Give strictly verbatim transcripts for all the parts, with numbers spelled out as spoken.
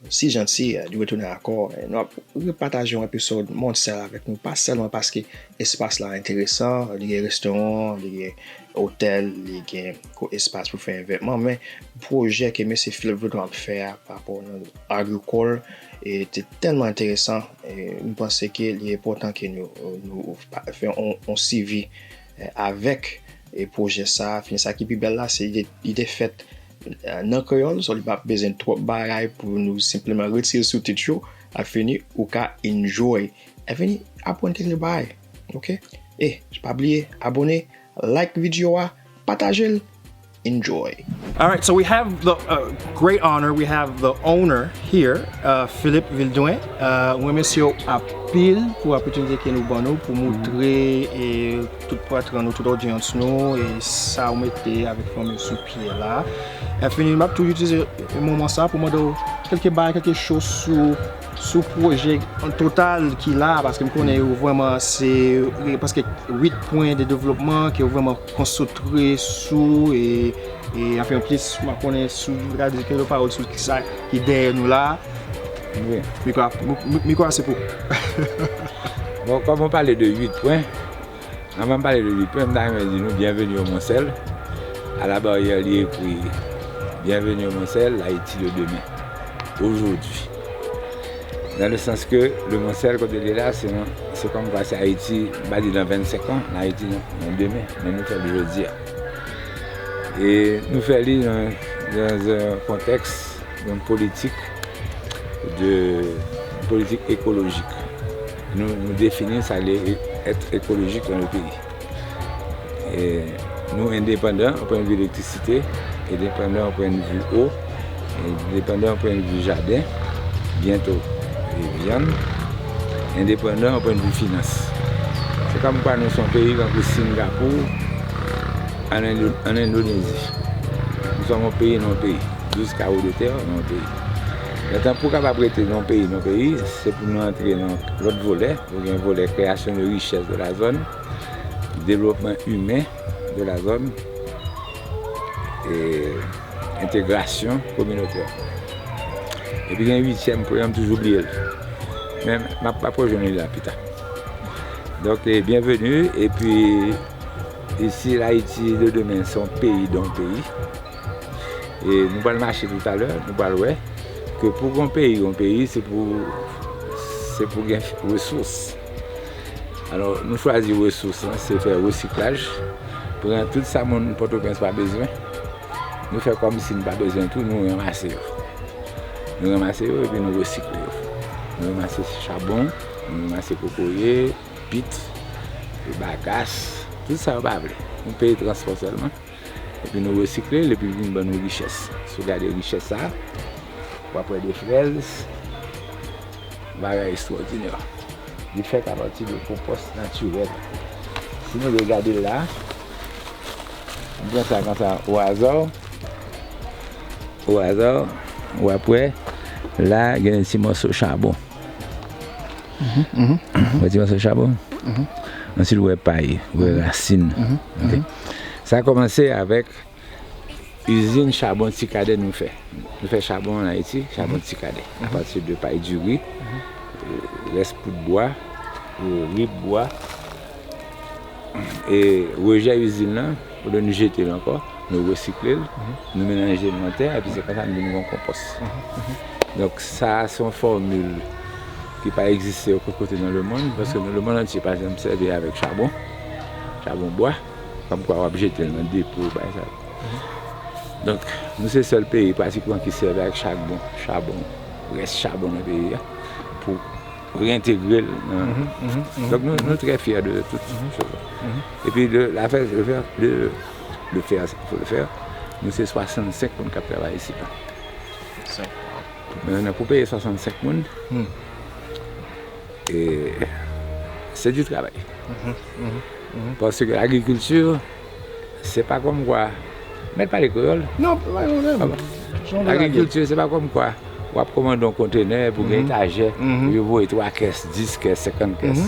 si janti, eh, li retounen ankò. Eh, nou ap repataje yon episode Mondsèl avèk nou, pa sèlman paske espas la enteresan, li gen restoran, li gen otèl, li gen ko-, espas pou fè evènman, men pwojè ke mesye Philippe Vaudoin ap fè a pa rapò nan agrikòl, e te tèlman enteresan, e m panse ke li enpòtan ke nou, nou pa-, fè on, on sivi, eh, avèk, e pwojè sa a. Fini sa ki pi bèl la, se li te, li te fèt, eh, nan kreyòl, so li pa bezwen twòp bagay pou nou senpleman retire soutit yo, a fini, ou ka enjoy. E fini, aprann kèk bagay, oke? E, pa bliye, abòne, like videyo a, pataje l, enjoy. All right, so we have the uh, great honor, we have the owner here, uh, Philippe Vaudoin. Uh, mwen remèsye w anpil pou opòtinite ke nou ban nou pou moutre e tout patwon nou, tout odyans nou, e sa w mete avèk fanmi w sou pye la. E fini, m ap toujou itilize moman sa pou mande w kèlke bagay, kèlke cho sou, sou pwojè an total ki la, paske m konnen yo vrèman se, paske uit pwen de devlopman ke yo vrèman konsantre sou, e, e anfen, plis, m ap konnen sou, m ka di kèlke pawòl sou kisa ki dèyè nou la. Wi. Mikwo a, mi-, mi-, mikwo a se pou. Bon, kòm w pale de uit pwen, anvan m pale de uit pwen, m ta renmen di nou, bienvenue au Moncel. À la barrière, li ekri, bienvenue au Moncel, l'Haïti de demain, aujourd'hui. Dans le sens que le Moncel, kote l ye la, se yon, se kòm kwa se Ayiti, m pa di nan vennsenk an, nan Ayiti nan, nan demen, men nou fè l jodi a. E nou fè li nan, dans un contexte, yon politik de, politik ekolojik. Nou, nou defini sa le être écologique dans le pays. E nou endepandan, o pwennvi elektrisite, endepandan, o pwennvi eau, endepandan, o pwennvi jaden, byento, e vyann, endepandan, o pwennvi finans. Se kòm kwa nou se yon peyi tankou Singapou, an Indo-, an Endonezi. Nou se yon peyi nan yon peyi. Douz kawo de tè nan yon peyi. Gentan pou w kapab rete nan yon peyi, nan yon peyi, se pou nou antre nan lòt volè. Ou gen volè création de richesse de la zone, développement humain de la zone, e entegrasyon kominotè. Epi gen uityèm pwen an, m toujou bliye l. Men m ap, m ap rejwenn li la pita. Donk, e, bienvenue, epi isi, l'Haïti de demain, se yon peyi dan yon peyi. E nou pral mache toutalè, nou pral wè ke pou gon peyi, gon peyi, se pou, se pou gen resous. Alò, nou chwazi resous lan, se fè resiklaj, pran tout sa moun Pòtoprens pa bezwen, nou fè kòmsi nou pa bezwen tou, nou ranmase yo. Nou ranmase yo epi nou resikle yo. Nou ranmase chabon, nou ranmase kokoye, pit, bagas, tout sa yo pa vle. Nou peye transpò sèlman. Epi nou resikle l, epi l vin ban nou richès. Si w gade richès sa a, w ap wè de frèz, bagay ekstwòdinè. Li fèt apati de konpòs natirèl. Si nou regade l la, nou pran sa konsa, o aza, o aza, w ap wè, la, gen ti mòso chabon. Wè ti mòso chabon? Ansuit, wè pay, wè rasin. Ok. Sa kòmanse avèk izin chabon Ti Kadè nou fè. Nou fè chabon an Ayiti, chabon Ti Kadè. Apati de pay diri, e, rès poud bwa, e, rib bwa, e rejè izin lan, olye nou jete l ankò, nou resikle l, nou melanje l nan tè, epi se konsa nou vin gen yon konpòs. Donk, sa a se yon fòmil ki pa egziste okenn kote nan lemonn, paske nan lemonn antye pa janm sèvi avèk chabon, chabon bwa, kòmkwa w ap jete l nan depo, bagay sa yo. Donk, nou se sèl peyi pratikman ki sèvi avèk chabon, chabon, rès chabon nan peyi a, pou reyentegre l nan. Donk, nou, nou trè fyè de tout choz. Epi, de, la fè, le fè, de, le fè, pou le fè, nou se swasannsenk moun k ap travay isit la. Men, pou peye swasannsenk moun, e, se di travay. Paske lagrikilti, se pa kòmkwa, mèt pale kreyòl. Non, pa gen pwoblèm. Lagrikilti, se pa kòmkwa w ap kòmande yon kontenè pou gen etajè, pou yo voye twa kès, dis kès, senkant kès.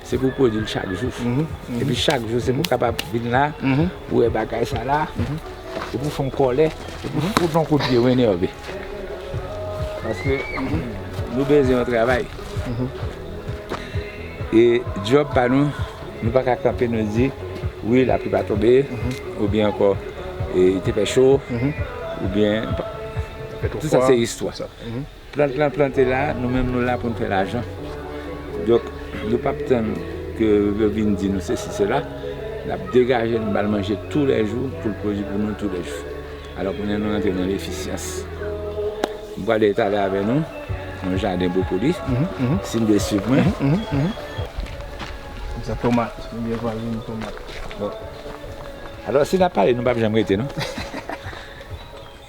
Se pou pwodui l chak jou. Epi chak jou, se pou kapab vin la, pou wè bagay sa la, e pou fè yon kòlè, e pou fout yon kout pye, w enève. Paske nou bezwen yon travay. E djòb pa nou, nou pa ka kanpe nou di, wi, lapli pa tonbe, oubyen ankò, e, li te fè cho, oubyen, tout sa se istwa. Plant lan plante la, nou menm nou la pou n fè lajan. Donk, nou p ap tann ke yo vin di nou sesi, sela. N ap degaje n, n al manje toulèjou pou l pwodui pou nou toulèjou. Alò, kounye a nou rantre nan lefisyans. M prale talè avè nou, yon jaden bwokoli, si n vle swiv mwen. Sa tomat, nou byen vwazen tomat. Bon. Alò, si n ap pale, nou p ap janm rete, non.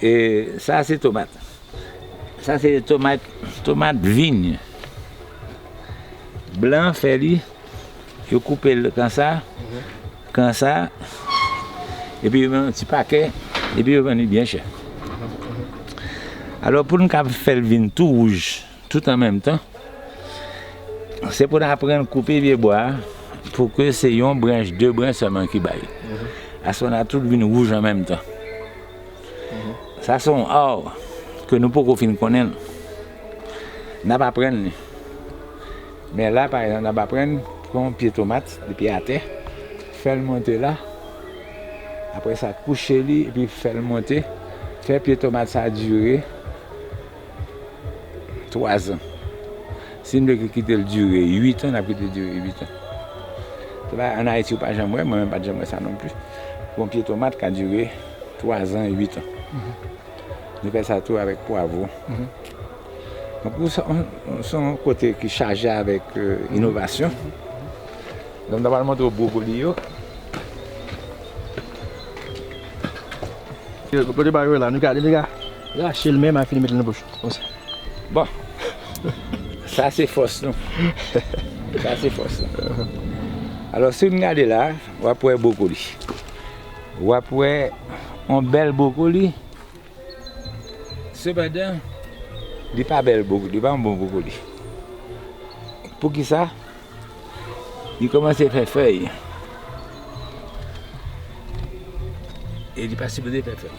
E sa se tomat. Sa se tomat, tomat vin. Blan fè li, yo koupe l konsa, konsa, epi yo met yon ti pakè, epi yo vann li byen chè. Alò, pou n ka fè l vin tou wouj, tout an menm tan, se pou n aprann koupe pye bwa a, pou ke se yon branch, de branch sèlman ki bay. Aswè, n a tout vin wouj an menm tan. Sa se yon art ke nou poko fin konnen l. N ap aprann li. Men la, pa egzanp, n ap aprann pran yon pye tomat depi atè, fè l monte la. Apre sa, kouche li, epi fè l monte. Fè pye tomat sa dire twa zan. Si n vle ki-, kite l dire uit an, n ap kite l dire uit an. Se pa, ann Ayiti, ou pa janm wè, mwen menm pa t janm wè sa non plis. Yon pye tomat ka dire twa zan, uit an. Nou fè sa tou avèk pwavwon. Donk, nou se yon, se yon kote ki chaje avèk, euh, inovasyon. Donk, nou pral montre w bwokoli yo. Yo, kote bagay yo la, nou gade, nèg la rache l menm, a fini met l nan poch. Konsa. Bon. Sa se fòs nou. Sa se fòs nou. Alò, si n gade la, w ap wè bwokoli. W ap wè yon bèl bwokoli. Sepandan, li pa bèl bwokoli, li pa yon bon bwokoli. Poukisa? Li kòmanse fè fèy. E li pa sipoze fè fèy.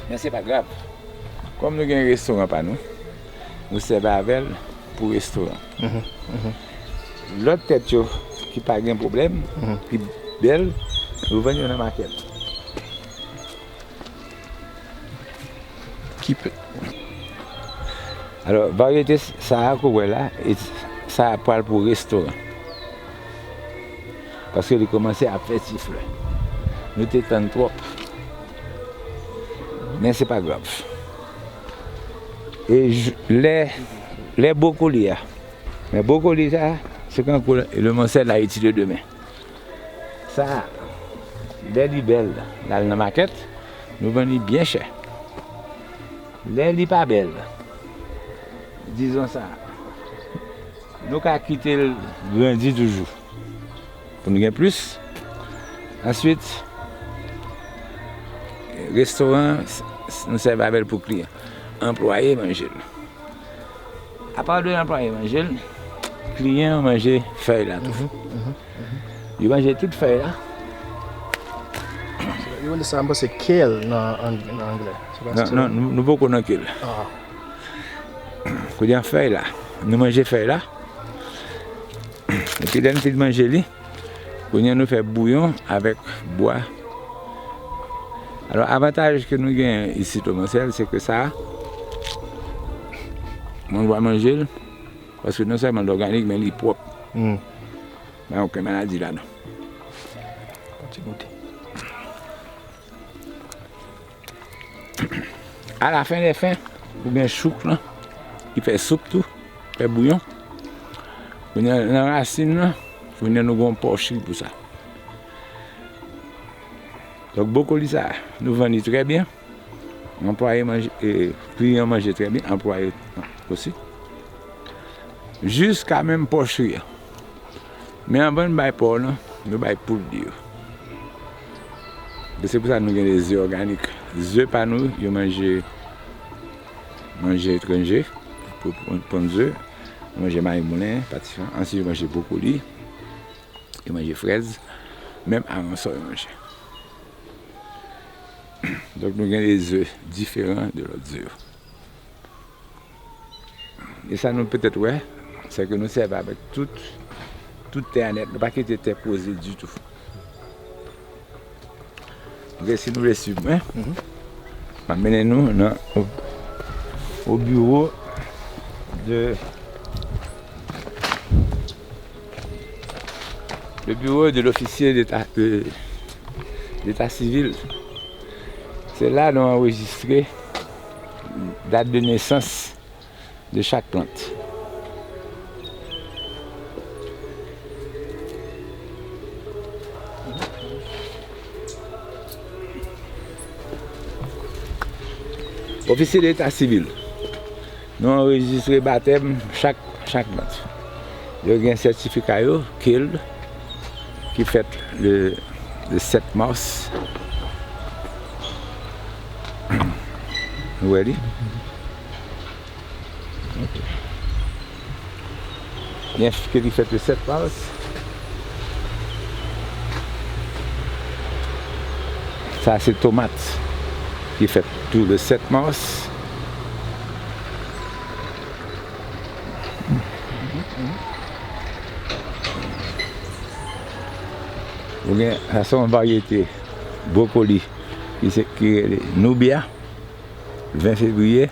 Men se pa grav. Kòm nou gen restoran pa nou, nou sèvi avè l pou restoran. Lòt tèt yo ki pa gen pwoblèm, ki bèl, nou vann yo nan makèt. Keep it. Alò, varyete sa a ke w wè la, e sa a pral pou restoran. Paske li kòmanse ap fè ti flè. Nou te tann twòp. Men se pa grav. E j-, lè, lè bwokoli a. Men bwokoli sa, se kankou le, le Monsèl Ayiti de demen. Sa, lè li bèl, l al nan makèt, nou vann li byen chè. Lè li pa bèl, dizon sa, nou ka kite l grandi toujou. Pou nou gen plis. Answit, restoran, s-, s-, nou sèvi avè l pou kliyan. Anplwaye manje l. Apa de anplwaye manje l, kliyan an manje fèy la tou. Yo manje tout fèy la. Yo rele sa, m panse, kale nan, an-, nan anglè. Se pa... Non, non, nou, nou poko nan kale. Ah. Kounye a fèy la. Nou manje fèy la. Epi lè n fin manje li, kounye a nou fè bouyon avèk bwa. Alò, avantaj ke nou genyen isit o Monsèl, se ke sa, moun va manje l, paske non sèlman l òganik, men li pwòp. Hmm. Pa gen okenn maladi ladan. Yon ti goute. Alafen dè fen, ou gen chouk lan, ki fè soup tou, fè bouyon. Kounye a, nan rasin lan, kounye a nou gen yon pòchri pou sa. Donk, bwokoli sa, nou vann li trè byen. Anplwaye manje, e, kliyan manje trè byen, anplwaye osi. Jiska menm pòchri an. Men anvan n bay pò w lan, nou bay poul li yo. E se pou sa nou gen de ze òganik. Ze pa nou, yo manje manje etranje, pou, pou, ponn ze, yo manje mayi moulen, patifran, answit yo manje bwokoli, yo manje frèz, menm aransò yo manje. Donk nou gen de ze diferan de lòt ze yo. E sa nou petèt wè, se ke nou sèvi avèk tout, tout tè a nèt, nou pa kite tè poze ditou. Ok, si nou vle swiv mwen, m ap mennen nou nan, o, o biwo de, le bureau de l'officier d'état, de, d'état civil. Se la nou anrejistre dat de nesans de chak plant. Ofisye deta sivil, nou anrejistre batèm chak, chak plant. Yo gen sètifika yo, keld, ki fèt le, le sèt mas. Nou wè li? Gen keld ki fèt le sèt mas. Sa se tomat ki fèt tou le sèt mas. Ou gen, sa se yon varyete bwokoli ki se, ki rele Nubia, ven fevriye.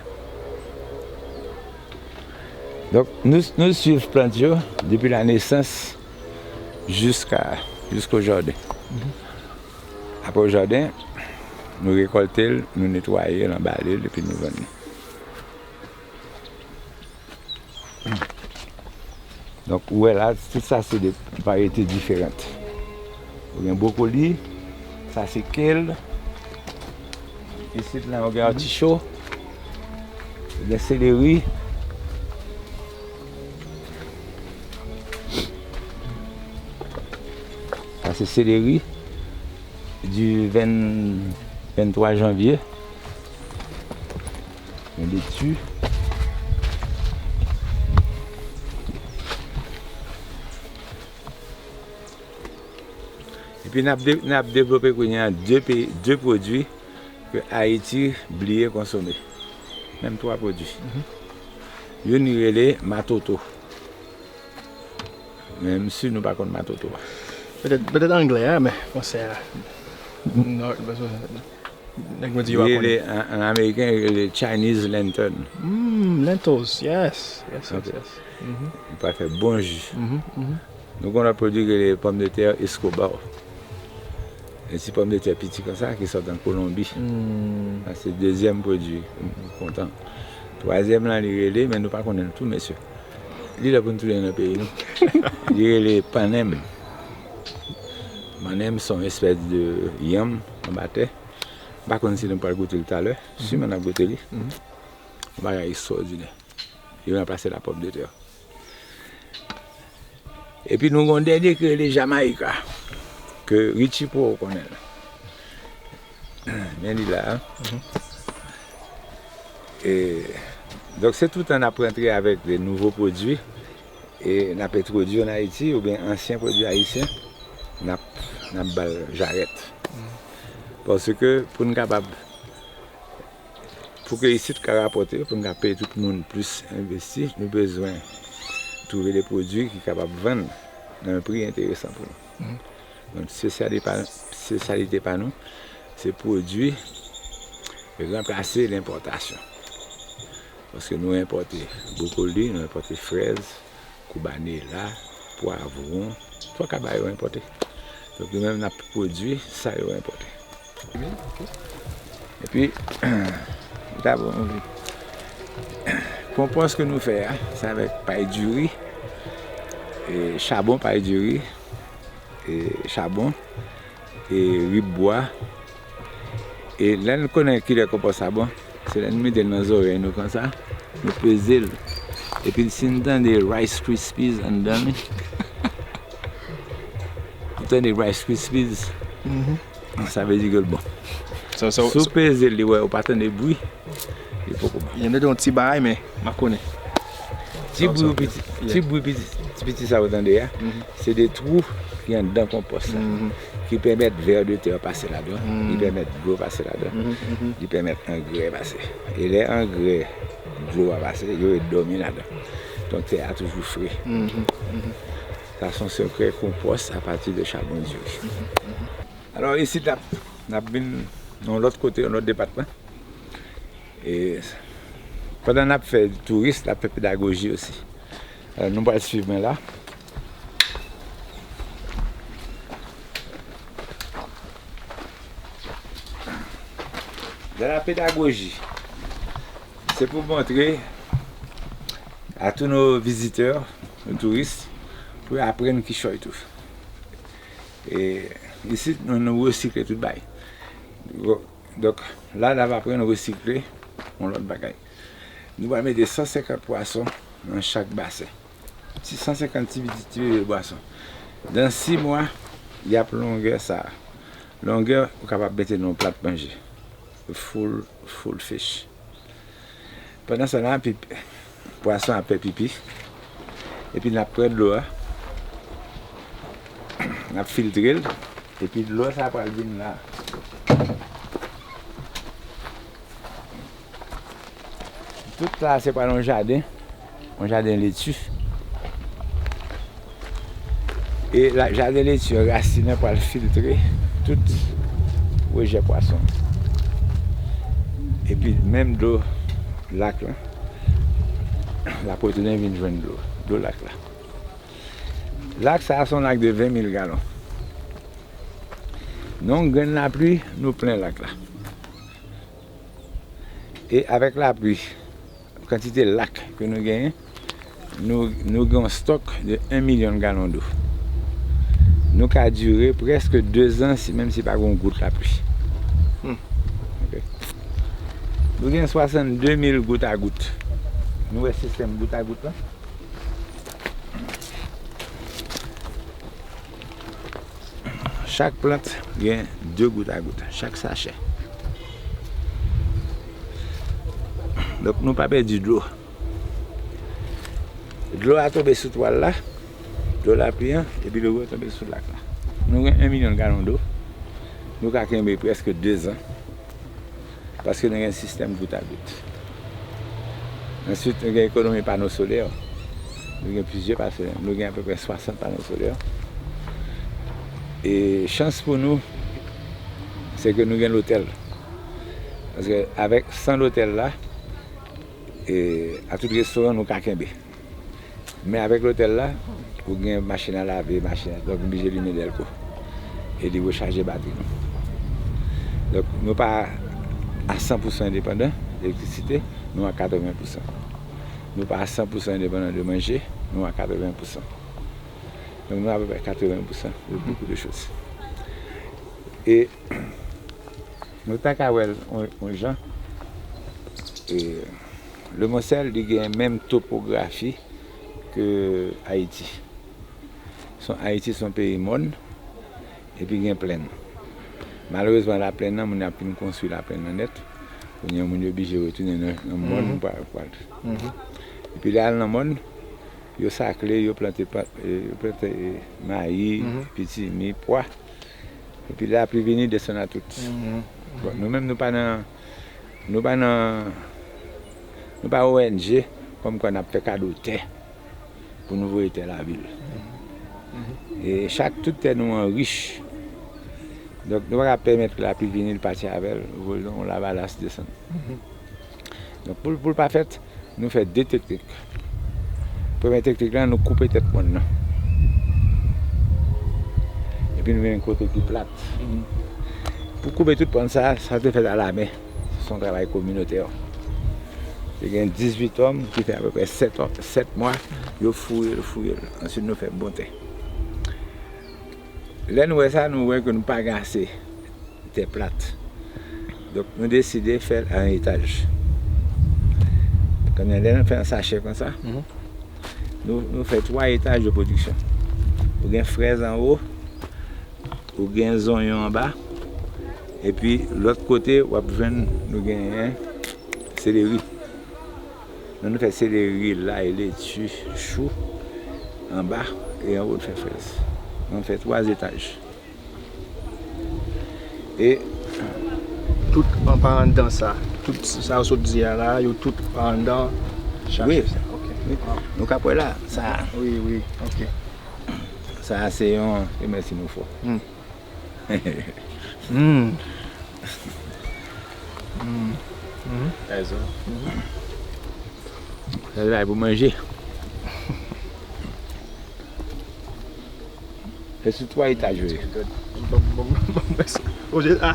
Donk, nou, nou swiv plant yo depi la nesans jiska, jisko jaden. Apre jaden, nou rekòlte l, nou netwaye l, anbale l, epi nou vann li. Donk, ou wè la, tout sa se de varyete diferan. Ou gen bwokoli, sa se keld. Isit la, ou gen aticho, ou gen seleri. Sa se seleri du ven, venntwa janvye. Gen leti. Epi n ap de-, n ap devlope kounye a de peyi, de pwodui ke Ayiti bliye konsome. Menm twa pwodui. Youn li rele matoto. Men m si nou pa konn matoto a. Petèt, petèt anglè a, men fransè a. Non, nèg mwen di yo pa konnen. Li rele, an, an ameriken, li rele Chinese lantern. Mm, lentils, yes. Yes, yes, yes. Li pral fè bon ji. Nou gen yon lòt pwodui ki rele pòmdetè Escobar. E ti pòmdetè piti konsa ki sòti an Kolonbi. Sa se dezyèm pwodui. M kontan. Twazyèm lan li rele, men nou pa konnen l tou, mesye. Li lè pou n tounen nan peyi nou. Li rele pannèm. Pannèm se yon espès de yanm anba tè. M pa konn si nou pral goute l talè. Siman n ap goute li. Yon bagay ekstwòdinè. Yo ranplase la pòmdetè. Epi nou gen yon dènye ki rele Jamaica, ke Richie Pro konnen l. Men li la. E, donk, se toutan n ap rantre avèk de nouvo pwodui, e n ap entwodui an Ayiti, oubyen ansyen pwodui ayisyen, n ap, n ap ba l jarèt. Paske pou n kapab Pou ke isit ka rapòte, pou n ka peye tout moun plis envesti, nou bezwen twouve de pwodui ki kapab vann nan yon pri enteresan pou nou. Donk, espesyalite pa, espesyalite pa nou, se pwodui ranplase lenpòtasyon. Paske nou enpòte bwokoli, nou enpòte frèz, koubanela, pwavwon, twa kaba yo enpòte. Donk, nou menm, n ap pwodui sa yo enpòte. Epi, nou ta bon, konpòs ke nou fè a, se avèk pay diri, e chabon pay diri, e chabon, e rib bwa. E lè n konnen kilè konpòs sa bon, se lè n mete l nan zòrèy nou konsa, nou peze l. Epi si n tande Rice Krispies anndan li, ou tande Rice Krispies, sa vle di ke l bon. Si w peze l, li wè ou pa tande bri, li poko bon. Yo mete yon ti bagay, men m pa konnen. Ti bri piti, ti bri piti, ti piti sa ou tande a, se de twou ki anndan konpòs la, ki pèmèt vè de tè pase ladan, li pèmèt dlo pase ladan, li pèmèt angrè pase. E lè angrè Dlo a pase, yo ret dòmi ladan. Donk, tè a toujou fre. Mhm, mhm. Sa se yon sekrè konpòs apati de chabon diri. Mhm, mhm. Alò, isit, n ap, n ap vin nan yon lòt kote, yon lòt depatman. E pandan n ap fè touris, n ap fè pedagoji osi. Alò, nou pral swiv mwen la. Dans la pédagogie, se pou montre a tou nou vizitè, nou touris, pou yo aprann kichòy tou. E isit, nou, nou resikle tout bagay. Donk, la, n ap aprann resikle yon lòt bagay. Nou pral mete san senkant pwason nan chak basen. Ti san senkant ti, ti, ti bebe pwason. Dans sis mwa, y ap longè sa a. Longè, ou kapab mete nan yon plat manje. Full, full fish. Pandan sa la, pwason ap fè pipi. Epi n ap pran dlo a. N ap filtre l. Epi dlo sa pral vin la. Tout la, se pral yon jaden. Yon jaden leti. E la, jaden leti an, rasin nan pral filtre tout rejè pwason. Epi menm dlo lak lan, l ap retounen vin jwenn dlo, dlo lak la. Lak sa a se yon lak de ven mil galon. Nan yon grenn lapli, nou plen lak la. E avèk lapli, kantite lak ke nou genyen, nou, nou gen yon stòk de en milyon galon dlo. Nou ka dire prèske dezan, si, menm si pa gen yon gout lapli. Hmm. Ok. Nou gen swasannde mil gout a gout. Nou wè sistèm gout a gout la? Chak plant gen de gout a gout, chak sachè. Donk, nou pa pèdi dlo. Dlo a tonbe sou twal la, dlo lapli an, epi dlo a tonbe sou lak la. Nou gen en milyon galon dlo. Nou ka kenbe prèske dezan. Paske nou gen sistèm gout a gout. Answit, nou gen ekonomi pano solè. Nou gen plizyè pano solè. Nou gen apepre swasant pano solè. E chans pou nou, se ke nou gen lotèl. Paske avèk, san lotèl la, e, a tout restoran nou ka kenbe. Men avèk lotèl la, ou gen machin a lave, machin a, donk, nou blije limen dèlko. E li rechaje batri nou. Donk, nou pa a san pou san endepandan elektrisite, nou a katreven pou san. Nou pa a san pou san endepandan de manje, nou a katreven pou san. Donk, nou apepre katreven pou san de beaucoup de choses. E nou ta ka wè l yon, yon jan. E Lemonsèl, li gen menm topografi ke Ayiti. Son, Ayiti se yon peyi mòn, epi gen plèn. Malerezman, laplèn nan, moun ap fin konstwi laplèn nan nèt. Kounye a, moun yo blije retounen nan, nan mòn, mhm, pou al, pou al. Mhm. Epi lè al nan mòn, yo sakle, yo plante pa, e, yo plante, e, mayi, mhm, pitimi, pwa. Epi lapli vini, desann a tout. Mhm. Bon, nou menm, nou pa nan, nou pa nan, nou pa O N G, kòmkwa n ap fè kado tè pou nou voye tè lavil. Mhm. E chak, tout tè nou an rich. Donk, nou pa ka pèmèt ke lapli vini, l pati avè l, voye yon lavalas desann. Mhm. Donk, pou, pou l pa fèt, nou fè de teknik. Premye teknik la, nou koupe tèt mòn nan. Epi nou mennen kote ki plat. Mhm. Pou koupe tout mòn sa, sa te fèt alamen. Se yon travay kominotè. Te gen dizuit òm ki fè apepre sèt òm, sèt mwa, yo fouye l, fouye l. Answit, nou fè bon tè. Lè nou wè sa, nou wè ke nou pa gen ase tè plat. Donk, nou deside fè l an etaj. Kounye a, lè nou fè an sachè konsa, mhm, nou, nou fè twa etaj de pwodiksyon. Ou gen frèz anwo, ou gen zonyon anba, epi lòt kote, w ap jwenn nou genyen seleri. Nou, nou fè seleri, lay, leti, chou anba, e anwo, nou fè frèz. Nou fè twa etaj. E tout an pa anndan sa. Tout sa w sot di a la, yo tout pa anndan. Wi. Chache sa. Ok. Wi. Waw. Nou ka wè la, sa. Wi, wi, ok. Sa se yon, e mèsi nou fò. Hmm. Hmm. Hmm. Mhm. Sa se bagay pou manje. Se sou twa etaj yo ye. Bon, bon, bon, bon, mèsi. Oje, ah.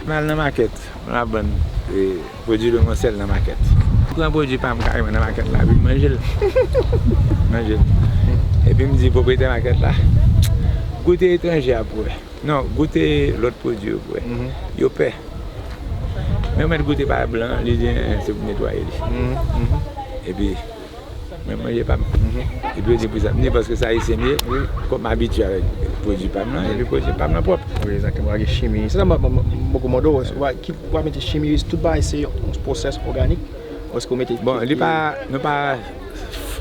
M al nan makèt, m al vann, e, pwodui Lemonsèl nan makèt. M pran pwodui pa m kareman nan makèt la, epi m manje l. Manje l. Epi m di pwopriyetè makèt la, goute etranje a pou wè. Non, goute lòt pwodui yo pou wè. Mhm. Yo pè. Men mwen goute pa blan, li di, "Eh, se pou netwaye li." Mhm, mhm. Epi, mwen manje pa m. Mhm. Epi yo di pou sa, m di paske se ayisyen m ye, wi, kòm m abitye avèk pwodui pa m nan, epi pwodui pa m nan pwòp. Wi, egzakteman, gen chimi. Se sa m, m, m, m poko mande w, w a, ki, w a mete chimi, tout bagay se yon pwosès òganik? Èske w mete... Bon, li pa, nou pa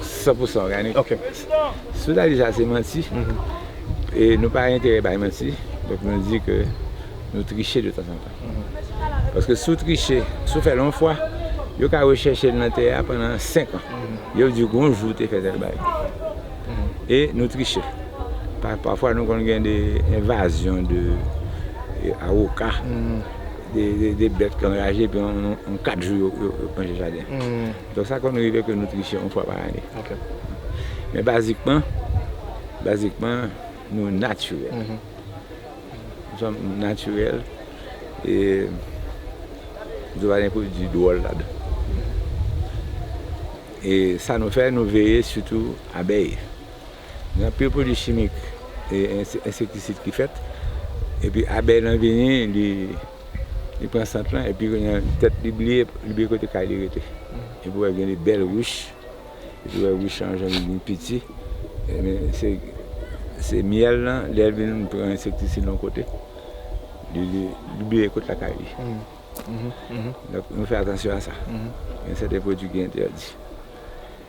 san pou san òganik. Ok. Si w ta di sa, se manti. Mhm. E nou pa enterè bay manti. Donk, nou di ke nou triche de tanzantan. Mhm. Paske si w triche, si w fè l yon fwa, yo ka rechèche l nan tè a pandan senk an. Mhm. Yo di w gon jou w te fè tèl bagay. Mhm. E nou triche. Pa, pafwa, nou konn gen de envazyon de, e, awoka, mhm, de, de, de bèt ki anraje, epi yon, yon, yon kat jou, yo, yo, yo manje jaden. Mhm. Donk, sa konn rive ke nou triche yon fwa pa ane. Ok. Men bazikman, bazikman, nou natirèl. Mhm. Nou sòm natirèl. E nou pa gen pwodui dwòl ladan. E sa nou fè, nou veye sitou abèy. Gen anpil pwodui chimik e ense-, ensektisid ki fèt. Epi abèy lan vini, li, li pran sant lan, epi kounye a tèt li bliye, li bliye kote kay li rete. Epi w wè gen de bèl wouch. Epi w wè wouch lan jan li vin piti. Ebyen, se, se myèl lan, lè l vin pran ensektisid yon kote, li, li, li bliye kot lakay li. Mhm, mhm. Donk, nou fè atansyon a sa. Mhm. Gen sèten pwodui ki entèdi.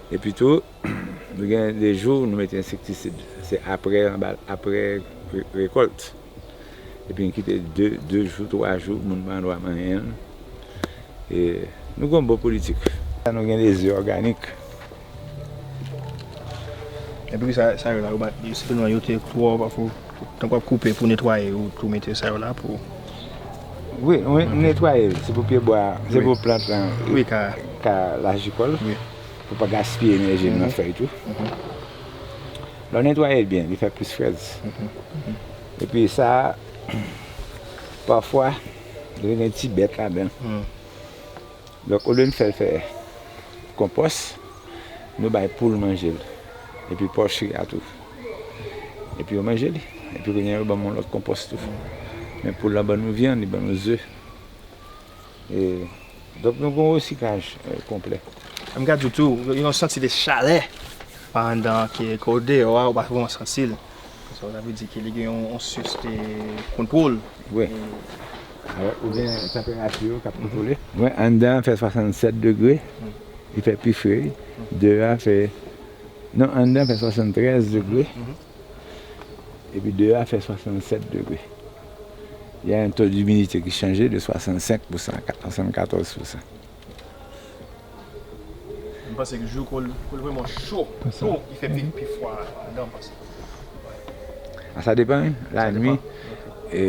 Epi tou, nou gen de jou, nou mete ensektisid. Se apre, anba, apre re-, rekòlt. Epi n kite de, de jou, twa jou, moun pa gen dwa manyen l. E nou gen yon bon politik. Nou gen de ze òganik. Epi sa, sa yo la, yo ba, yo sitèlman yo te twò, pafwa, tankou w ap koupe pou netwaye, ou tou mete sa yo la pou... Wi, wi, netwaye, se pou pyebwa, se pou plant lan, wi, ka, ka laji kò l. Wi. Pou pa gaspiye enèji l nan fèy tou. Mhm. Lè w netwaye l byen, li fè plis frèz. Mhm. Epi sa, pafwa, li gen ti bèt ladan. Mhm. Donk, olye n fè l fè konpòs, nou bay poul manje l. Epi pòch a tou. Epi yo manje li. Epi kounye a, yo ban m yon lòt konpòs tou. Men poul la ban nou vyann, li ban nou ze. E, donk, nou gen yon resiklaj, e, konplè. M ka di w tou, yon santi de chalè pa anndan ke, ke w deyò a, ou pa vrèman santi l. Sa vle di ke li gen yon, yon sis de kontwòl. Wi. E, alò, ou gen tanperati yo k ap kontwole. Wi, anndan an fè swasannsèt degre, li fè pi fre. Deyò a fè, non, anndan an fè swasanntrèz degre. Epi deyò a fè swasannsèt degre. Il y a un taux d'humidité ki chanje de swasann senk pou san a swasann katòz pou san. M panse ke jou ke l, ke l vrèman cho, cho, li fè pi, pi fwa anndan, m panse. A, sa depann, wi. Lannuit, e,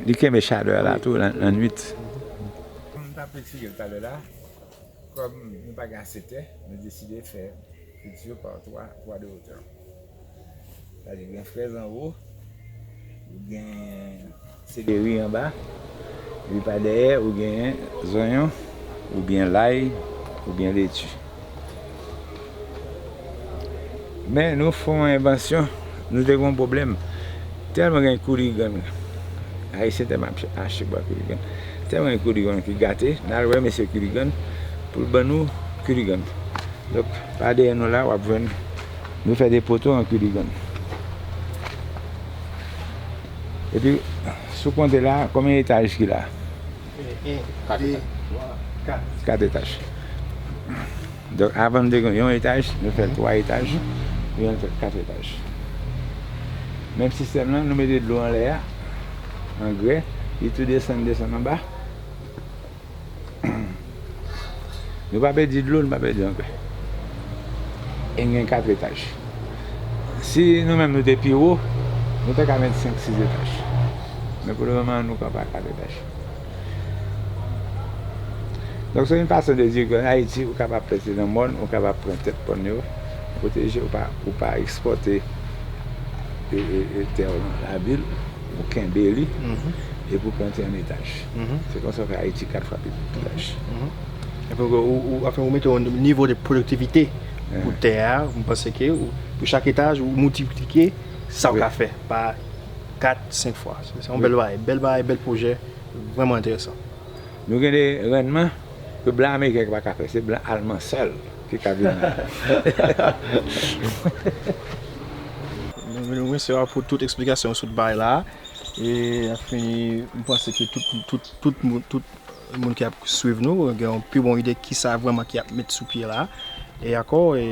li kenbe chalè a la tou, lan-, lannuit. Kòm m t ap eksplike l talè la, kòm nou pa gen ase tè, nou deside fè kilti pa twa, twa de wotè. Sa vle di gen frèz anwo, ou gen seleri anba, epi pa dèyè, ou gen zonyon, oubyen lay, oubyen leti. Men nou fè yon envansyon, nou te gen yon pwoblèm. Tèlman gen kouligann, Ayisyen tèlman ap achte bwa kouligann. Tèlman gen kouligann ki gate, n al wè mesye kouligann pou l ban nou kouligann. Donk, pa dèyè nou la, w ap jwenn, nou fè de poto an kouligann. Epi, si w konte la, konbyen etaj ki la? Kat etaj. Donk, avan nou te gen yon etaj, nou fè l twa etaj, kounye a nou fè l kat etaj. Menm sistèm lan, nou mete dlo anlè a, angrè, li tou desann, desann anba. Nou pa pèdi dlo, nou pa pèdi angrè. E n gen kat etaj. Si nou menm nou te pi wo, nou te ka met senk, sis etaj. Men pou le moman, nou kanpe a kat etaj. Donk, se yon fason de di ke an Ayiti, ou kapab pèse nan mòn, ou kapab pran tèt pòn yo, pwoteje, ou pa, ou pa ekspòte e, e, e tè w nan lavil, ou kenbe li, epi ou plante an etaj. Se konsa w fè Ayiti kat fwa pi, pi laj. Epi ou, ou, ou, anfen, ou mete yon nivo de pwodiktivite pou tè a, m panse ke ou, pou chak etaj, ou miltipliye sa w ka fè pa kat, senk fwa. Se, se yon bèl bagay, bèl bagay, bèl pwojè, vrèman enteresan. Nou gen de rannman ke blan ameriken pa ka fè, se blan alman sèl ki ka vin la. Nou, nou, mèsi pou tout eksplikasyon sou bay la. E, anfen, m panse ke tout, tout, tout moun, tout moun ki ap swiv nou gen yon pi bon ide kisa vrèman ki ap met sou pye la. E ankò, e,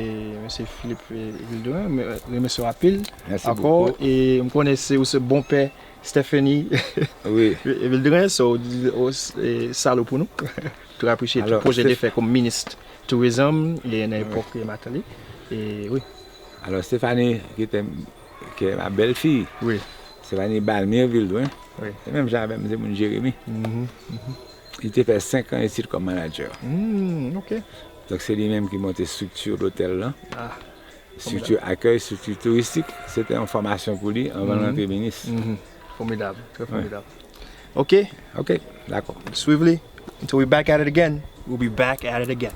mesye Philippe, e, Vildoin, m remèsye w anpil. Mèsi bokou. E m konnen se ou se bonpè Stephanie Vildoin, so, e, salo pou nou. Trè apresye tout pwojè de fè kòm minis tourizm e nan epòk Martelly. E wi. Alò, Stephanie, ki te, ki est ma belle-fille, Stephanie Balmire Vildoin, se menm jan avè m, se moun Jeremi. Li te fè senk an etid kòm manager. Donk, se li menm ki monte estrikti lotèl lan. Estrikti akèy, estrikti touristik, se te yon fòmasyon pou li anvan l rantre minis. Fòmidab, trè fòmidab. Ok. Ok, dakò. Swiv li. Until we back at it again, we'll be back at it again.